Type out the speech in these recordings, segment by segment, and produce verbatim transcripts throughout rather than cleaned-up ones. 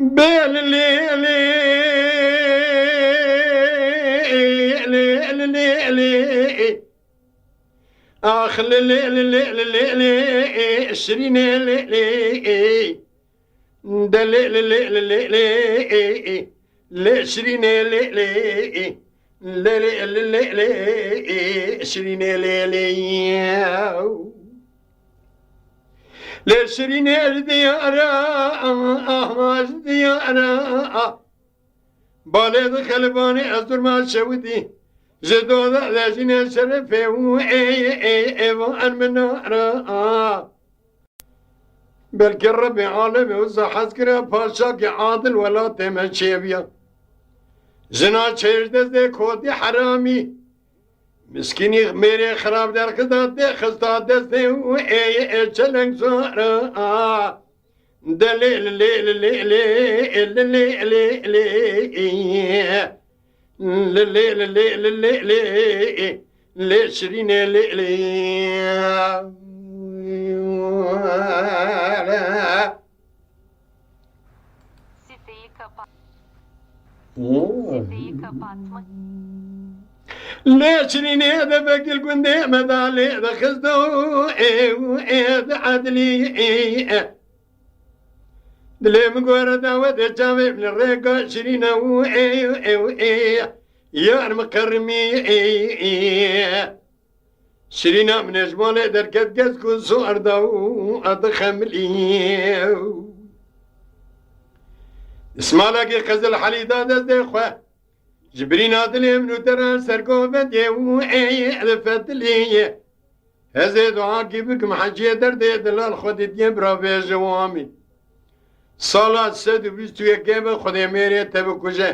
Bê li lê lê, lê lê lê lê. Ax li lê li lê li lê lê, şirînê lê lê. De lê lê lê lê lê lê, lê şirînê lê lê, lê lê lê lê lê, şirînê lê lê. Lê şirînê ji diyara, ahma ji diyara. Balê di xelibanê ez durma şewitî. Ji doda lejînê şerefê û ê, ê, ê, ê, van min nara. Belkî Rebbê alemê wisa hez kira, paşakê adil welatê me çêbiya. Jina çêj destê kotî heramî. Miskînî mêrê xirab derxista tê xista destê û ê, ê, çeleng zora. De lê li lê li lê lê, li lê lê lê, li lê li lê li lê, lê şirînê lê lê. Siteyi kapat. Oo. Siteyi kapatma. Lê şirînê de vekil gundê me da lê de xisto, ê, ê, de edlî, ê, ê. Dilê min gore dawetê çavê min rêka şirîna û ê, ê, ê, yar min qermî, ê, ê. Şirîna min ê ji malê derket kesk û sor da û adi xemilî. Dismalekî qizil helî da destê xwe. Ji birîna dilê min û te re sergovendê û ê, ê, fetilî. Ez ê duakî bikim heciyê derdê dilal xwe didiyê bira bêje û amîn. Sala sed û bîst û yekê be Xwedê mêrê te bikuje.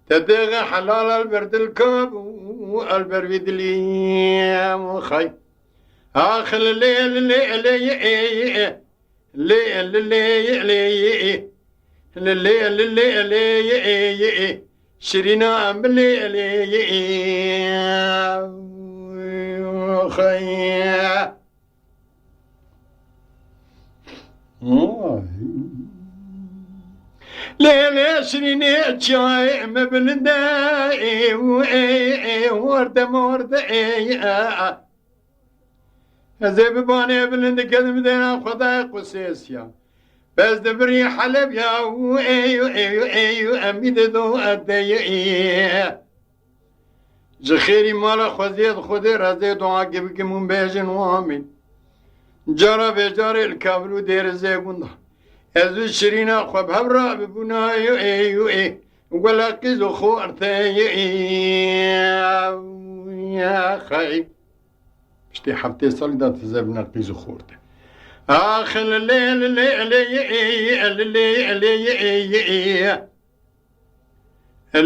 Te dêxe helal el ber dilkab û el ber vî dilî xay. Ax li lê li lê lê yê ê yê. Lê li lê yê lê yê. Li lê li lê lê yê ê yê. Şirîna em lê lê yê. Xey. Lê lê şirînê çiyayê me bilinde ê û ê ê werde morde ê. Ez ê bi banê bilind kedim dêna Xwedayê Qusêsiya. Bes di birî Helebya û ê û ê û ê û emî de do edeyê. Ji xêrî mala xweziyê di Xwedê re ez ê duakî bikim û bêjin û amîn. Cara vê carê li Kabil û Dêrizê gund a. Ez û şirîna xwe bi hev re bibûna ê û ê û ê. Wela qîz û xortê ê. Xey. Piştî heftê salî de tizevine qîz û xortê. Ax li lê li lê lê yê ê yê, li lê li lê yê ê yê ê.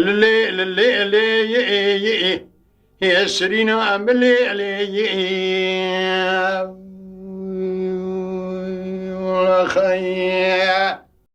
Li lê li lê lê yê ê yê ê. Hê şirîna em lê lê yê ê. Xey.